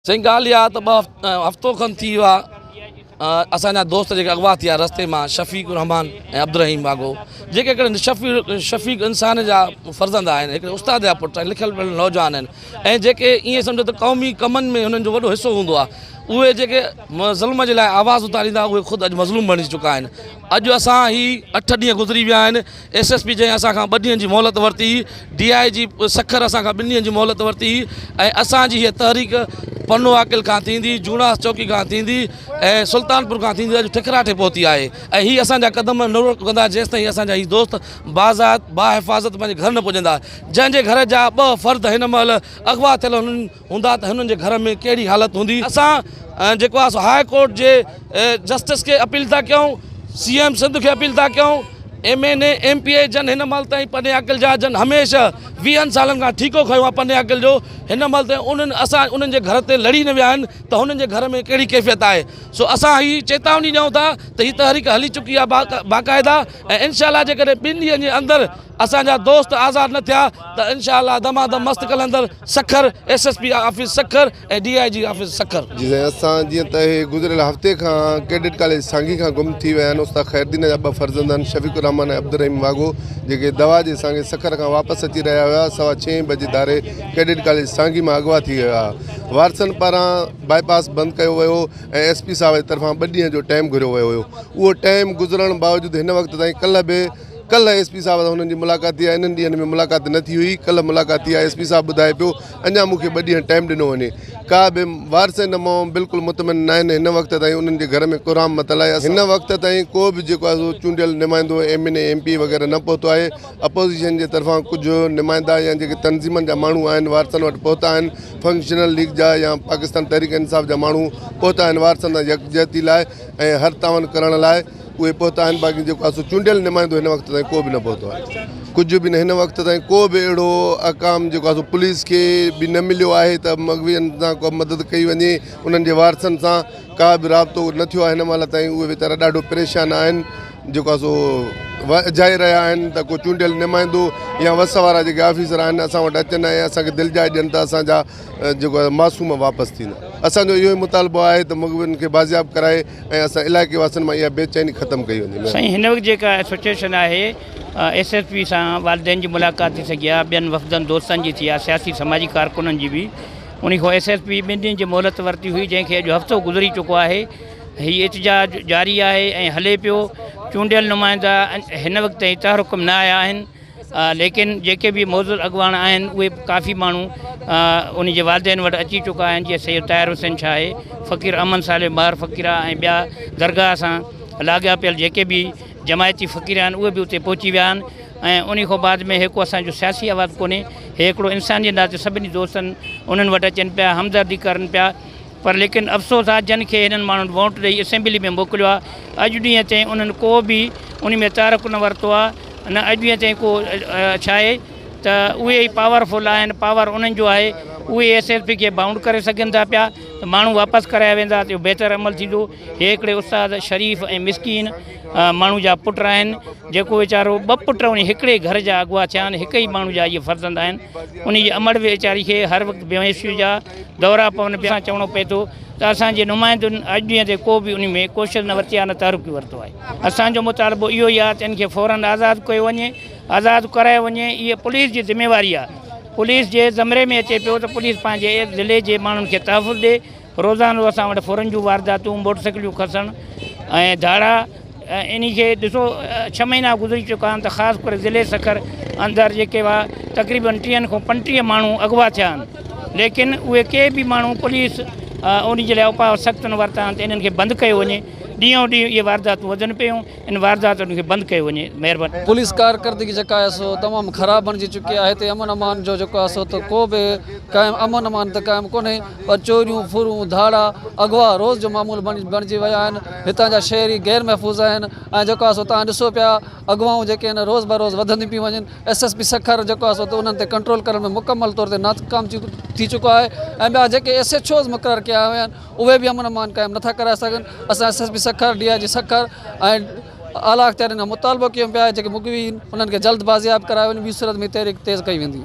سائين ڳالهه اها ته ٻه هفتو کن ٿي ويو آهي اسان جا دوست جيڪي اغوا ٿي ويا رستي مان شفيق الرحمان ۽ عبدالرحيم واگهو جيڪي هڪڙي شفيق شفيق انسان جا فرزند آهن هڪڙي استاد جا پٽ آهن لکيل پڙهيل نوجوان آهن ۽ جيڪي ائين سمجهو ته قومي ڪمن ۾ هنن جو وڏو حصو هوندو آهي اهي جيڪي ظلم جي لاء آواز اٿاريندا اهي خود اڄ مظلوم بڻجي چڪا آهن اڄ اسان هي اٺ ڏينهن گذري ويا آهن ايس ايس پي جنهن اسان کان ٻه ڏينهن جي مهلت ورتي هئي، ڊي I جي سکر اسان کان ٻن ڏينهن جي مهلت ورتي هئي ۽ اسان جي هيء تحريڪ پنو عاقل کان ٿيندي، جوڻاس چوڪي کان ٿيندي ۽ سلطانپور کان ٿيندي اڄ ٺڪراٺي پهتي آهي ۽ هي اسان جا قدم نه رڪندا جيستائين اسان جا هي دوست باضابط باحفاظت پنهنجي گهر نه پڄندا. جنهن جي گهر جا ٻه فرد هن مهل اغوا ٿيل هنن هوندا ته هنن جي گهر ۾ ڪهڙي حالت هوندي. اسان جيڪو آهي سو هاء ڪورٽ جي جسٽس کي اپيل ٿا ڪيون، سي ايم سنڌ کي اپيل ٿا ڪيون، M N A, M P A جن هن مهل تائين پني عاقل جا جن هميشه ويهن سالن کان ٺيڪو کنيو آهي پني عاقل جو هن مهل تائين انهن اسان انهن جي گهر تي لڙي نه ويا آهن ته هنن جي گهر ۾ ڪهڙي ڪيفيت آهي سو اسان هي چيتاوني ڏيون ٿا ته هي تحريڪ هلي چڪي آهي باقاعده ۽ انشاء الله جيڪڏهن ٻن ڏينهن جي اندر اسان جا دوست آزاد نه ٿيا ته انشاء الله دما دم مست Qalandar Sukkur S S P office Sukkur ۽ D I G office Sukkur. جي سائين اسان جيئن ته اهي گذريل هفتي کان ڪيڊٽ ڪاليج سانگي کان گم ٿي ويا آهن استاد خيردين جا ٻه فرزند آهن شفيق الرحمان ۽ عبدالرحيم واگهو جيڪي دوا جي سانگي سکر کان واپس اچي رهيا هيا سوا ڇهين بجي ڌاري ڪيڊٽ ڪاليج سانگي مان اغوا ٿي ويا وارثن پاران باء پاس بند ڪيو ويو ۽ ايس پي صاحب جي طرفان ٻه ڏينهن جو ٽائيم گهريو ويو هيو اهو ٽائيم گذرڻ باوجود هن وقت تائين ڪلهه به ڪلهه ايس پي صاحب سان هنن جي ملاقات ٿي آهي انهن ڏينهن ۾ ملاقات نه ٿي هئي ڪلهه ملاقات ٿي آهي ايس پي صاحب ٻڌائي پيو اڃا مون کي ٻه ڏينهن ٽائيم ڏنو وڃي ڪا به وارث ان مان بلڪل مطمئن نه آهن هن وقت تائين انهن جي گهر ۾ ڪهرام متل آهي هن وقت تائين ڪو به جيڪو آهي سو چونڊيل نمائندو ايم اين اي ايم پي وغيره نه پهتو آهي اپوزيشن جي طرفان ڪجهه نمائندا يا جيڪي تنظيمن جا ماڻهو آهن وارثن وٽ پهتا آهن فنڪشنل ليگ جا يا پاڪستان تحريڪ انصاف جا ماڻهو پهتا آهن وارثن سان يڪجهتي لاء ۽ هر تعاون ڪرڻ لاء اهي پهتا آهن باقي جيڪو آهي سو چونڊيل نمائندو هن وقت تائين ڪو به نه پهتو آهي ڪجهه به نه هن وقت تائين ڪو به اهڙو احڪام جيڪو آهي سو پوليس کي به نه مليو آهي ته مغوين سان ڪو مدد ڪئي وڃي انهن جي وارثن سان ڪا به رابطو نه ٿيو آهي هن مهل تائين اهي ويچارا ڏاڍو پريشان آهن جيڪو آهي سو اجائي رهيا آهن ته ڪو چونڊيل نمائندو يا وس وارا جيڪي آفيسر آهن اسان وٽ اچن ۽ اسان کي دلجاء ڏين ته اسان جا جيڪو آهي معصوم واپس ٿيندا اسان جو اهو ئي مطالبو آهي ته مغوين کي بازياب ڪرائي ۽ اسان علائقي واسين مان اها بيچيني ختم ڪئي وڃي. سائين هن وقت جيڪا سچوئيشن آهي ايس ايس پي سان والدين جي ملاقات ٿي سگهي آهي ٻين وفدن دوستن جي ٿي آهي سياسي سماجي ڪارڪنن جي به انهي کان ايس ايس پي ٻن ڏينهن جي مهلت ورتي هئي جنهن کي اڄ هفتو گذري چڪو آهي هي احتجاج جاري آهي ۽ هلي پيو چونڊيل نمائندا هن وقت تائين تحرڪ ۾ نه آيا آهن ليڪن جيڪي به معزز اڳواڻ آهن اهي به ڪافي ماڻهو ان جي والدين وٽ اچي چڪا آهن جيئن سيد طاهر حسين شاهه آهي فقير احمد صالح مهر فقير آهي ۽ ٻيا درگاهه سان لاڳاپيل جيڪي به جماعتي فقير آهن اهي به اتي پهچي ويا آهن ۽ ان کان بعد ۾ هڪ اسان جو سياسي آواز ڪونهي هي هڪڙو انساني ناتي سڀني دوستن انهن وٽ اچن پيا همدردي ڪرن پيا پر ليڪن افسوس آ جن کي هنن ماڻهن ووٽ ڏئي اسيمبلي ۾ موڪليو آ اڄ ڏينهن تائين انهن ڪو به ان ۾ تحرڪ نه ورتو آ نه اڄ ڏينهن تائين ڪو ڇا آهي ته اهي ئي پاور فل آهن پاور انهن جو آهي اهي ايس ايس پي کي بائونڊ ڪري سگهن ٿا پيا ته ماڻهو واپس ڪرايا ويندا ته اهو بهتر عمل ٿيندو هي هڪڙي استاد شريف ۽ مسڪين ماڻهو جا پٽ آهن جيڪو ويچارو ٻه پٽ انهي هڪڙي گهر جا اغوا ٿيا آهن هڪ ئي ماڻهو جا اهي فرزند آهن انهي جي امڙ به ويچاري کي هر وقت بيهوشي جا دورا پون پيا چوڻو پئي ٿو ته اسان جي نمائندن اڄ ڏينهن تي ڪو به انهي ۾ ڪوشش نه ورتي آهي نه تحرڪ ئي ورتو آهي اسان جو مطالبو اهو ئي آهي ته ان کي فورن آزاد ڪيو وڃي آزاد ڪرايو وڃي اهي پوليس جي ذميواري آهي پوليس جي زمري ۾ اچي پيو ته پوليس پنهنجي ضلعي جي ماڻهن کي تحفظ ڏي روزانو اسان وٽ ڦرن جون وارداتون، موٽرسائيڪلون کسڻ ۽ ڌاڙا انهي کي ڏسو ڇهه مهينا گذري چڪا آهن ته خاص ڪري ضلعي سکر اندر جيڪي هئا تقريبن ٽيهن کان پنٽيهه ماڻهو اغوا ٿيا آهن ليڪن اهي ڪي به ماڻهو پوليس انهي جي لاء اپاء سخت نه ورتا آهن ته انهن کي بند ڪيو وڃي ڏينهون ڏينهن اهي وارداتون وڌن پيون ان وارداتن کي بند ڪيو وڃي مهرباني. پوليس ڪارڪردگي جيڪا آهي سو تمام خراب بڻجي چڪي آهي هتي امن امان جو جيڪو آهي سو ته ڪو به قائم امن امان ته قائم ڪونهي پر چوريون ڦرون ڌاڙا اغوا روز جو معمول بڻجي ويا آهن هتان جا شهري غير محفوظ آهن ۽ جيڪو آهي سو تهان ڏسو پيا اغوائون جيڪي آهن روز بروز وڌنديون پيون وڃن ايس ايس پي سکر جيڪو آهي سو ته انهن تي ڪنٽرول ڪرڻ ۾ مڪمل طور تي ناڪام ٿي چڪو آهي ۽ ٻيا جيڪي ايس ايڇ اوز مقرر ڪيا ويا آهن اهي به امن امان قائم نٿا ڪرائي سگهن اسان S S P Sukkur D I G Sukkur ۽ اعليٰ اختيارين کان مطالبو ڪيون پيا جيڪي مغوي آهن انهن کي جلد بازياب ڪرايو وڃي ٻي صورت ۾ تحريڪ تيز ڪئي ويندي.